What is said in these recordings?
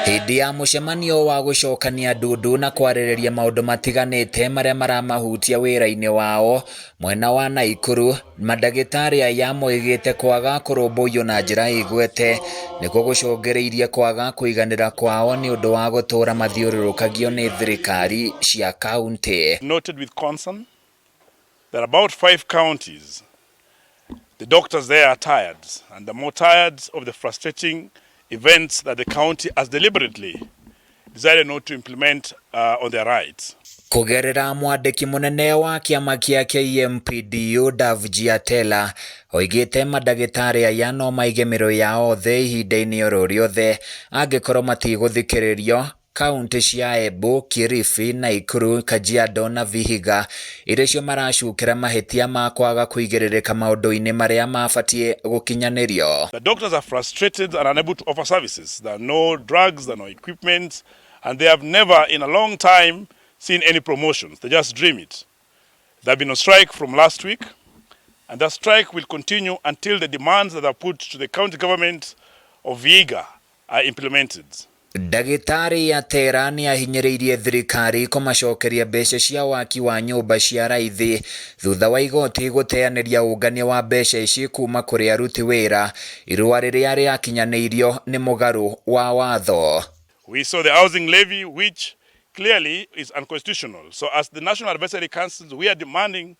Hĩndĩ ya mũcemanio wa gũcokania ndundu na kwarĩrĩria maũndũ matiganĩte marĩa maramahutia wĩra-inĩ wao mwena wa Naikuru, mandagĩtarĩ aya moigĩte kwaga kũrũmbũiyo na njĩra ĩgwete nĩkuo gũcũngĩrĩirie kwaga kũiganĩra kwao nĩ ũndũ wa gũtũũra mathiũrũrũkagio nĩ thirikari cia kaunti. Noted with concern that about 5 counties, the doctors there are tired, and the more tired of the frustrating events that the county has deliberately decided not to implement on their rights. Kũgerera mwandĩki mũnene wa kĩama kĩa KMPDU Davji Atela oigĩte mandagĩtarĩ aya no maige mĩrũ yao thĩ ihinda-inĩ oro rĩothe angĩkorwo matigũthikĩrĩrio. Kaunti cia Embu, Kilifi, Naikuru, Kajiado na Vihiga iria cio maracukĩra mahĩtia ma kwaga kũigĩrĩrĩka maũndũ-inĩ marĩa mabatiĩ gũkinyanĩrio. The doctors are frustrated and unable to offer services. There are no drugs, there are no equipment, and they have never in a long time seen any promotions. They just dream it. They have been on strike from last week, and that strike will continue until the demands that are put to the county government of Vihiga are implemented. Ndagĩtarĩ Atera nĩ ahinyĩrĩirie thirikari kũmacokeria mbeca cia waki wa nyũmba cia raithi thutha wa igoti gũteanĩria ũngania wa mbeca ici kuma kũrĩ aruti wĩra irũa rĩrĩa rĩakinyanĩirio nĩ mũgarũ wa watho. We saw the housing levy, which clearly is unconstitutional. So as the National Advisory Council, we are demanding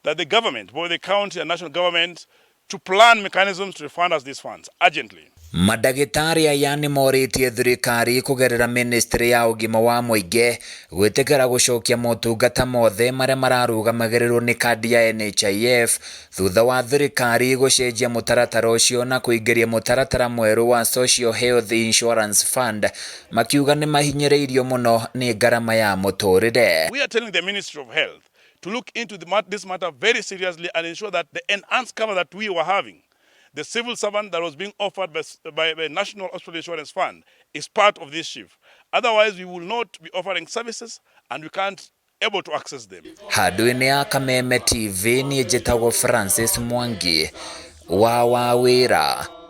that the government, both the county and national government, to plan mechanisms to refund us these funds urgently. Mandagĩtarĩ aya nĩ morĩtie thirikari kũgerera ministry ya ũgima wa mũingĩ gwĩtĩkĩra gũcokia motungata mothe marĩa mararũgamagĩrĩrwo nĩ kandi ya NHIF thutha wa thirikari gũcenjia mũtaratara ũcio na kũingĩria mũtaratara mwerũ wa Social Health Insurance Fund, makiuga nĩ mahinyĩrĩirio mũno nĩ ngarama ya mũtũrĩre. We are telling the Ministry of Health to look into this matter very seriously and ensure that the enhanced cover that we were having, the civil servant that was being offered by National Hospital Insurance Fund, is part of this shift. Otherwise, we will not be offering services and we can't able to access them. Handũ-inĩ ya Kameme TV niĩ njĩtagwo Francis Mwangi wa Wawĩra.